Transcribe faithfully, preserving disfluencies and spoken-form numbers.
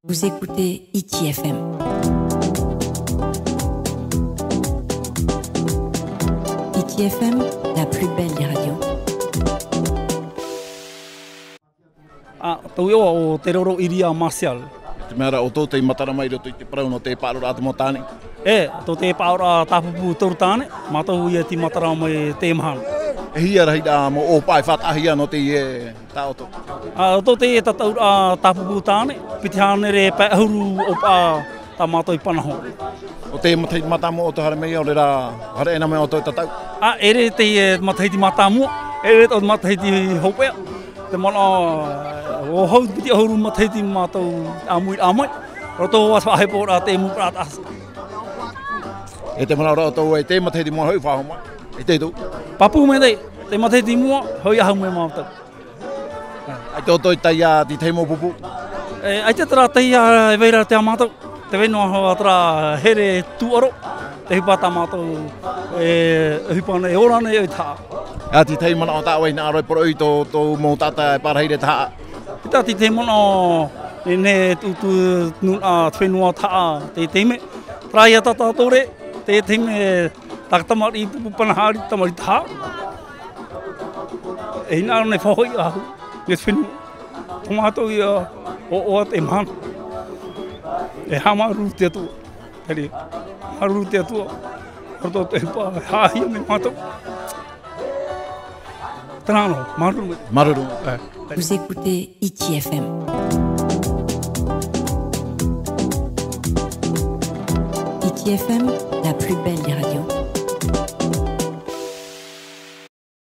Vous écoutez Hiti F M. Hiti F M, la plus belle des radios. A, tau iʻoa ʻo Te Roro Iria Martial. Te mea ra ʻoutou tei matara mai i roto i te parau nō te pāroraʻa te mau tāne. E, tō te pāroraʻa tāpupu toru tāne, mātou ia tei matara mai te mahana. E hia rahiraʻa mau ʻōpaʻa e faʻataʻahia nō teie taʻoto? A, tō te tataʻuraʻa tāpupu tāne, piti hānere pae ʻahuru ʻōpaʻa tā mātou i panaho. ʻO te matahiti mātāmua ʻoutou haere mai, ʻaore rā, haere ʻē na mai ʻoutou e tatau? A, ʻere te, e, matahiti mātāmua, ʻere tō matahiti hopeʻa. Te manaʻo, ʻo hau piti ʻahuru matahiti mātou ʻāmuiraʻa mai. Roto ʻo Vaʻa Heporaʻa te mau parau taʻa. E te manaʻo ra ʻoutou e te matahiti mua hoʻi faʻahou mai. E te tū. Pāpū mai nei, te matahiti mua, hoʻi ʻahu mai mātou. ʻAita ʻoutou i tae i te tahi mau pupu? E, ʻaita terā tahi e vai ra te ā mātou. Te fenua hoʻi terā here tūʻaro, te ʻohipa tā mātou, e, ʻohipa nei, e ora nei ʻoe i te haʻa. E te tahi manaʻo tā ʻoe e hinaʻaro e poroʻi i tō, tō mau taʻata e pārahi ra i te haʻa? Piti te tahi manaʻo, e, nei tū, tū, nūnaʻa te fenua te haʻa, te, te mea. Terā ia tā tātou ra, te, te mea, tā te tamariʻi pupu pāhono haere, tamariʻi te haʻa. E hinaʻaro nei faʻahoʻi ʻahu, nei te fenua. Tō mātou ia ʻoaʻoa te mahana. E haʻamāuruuru i te Atua. Haere, māuruuru i te Atua. Roto i te ʻohipa, haʻahia mai mātou. Terā noa, māuruuru. Māuruuru. E. Vous écoutez Hiti F M. Hiti F M, la plus belle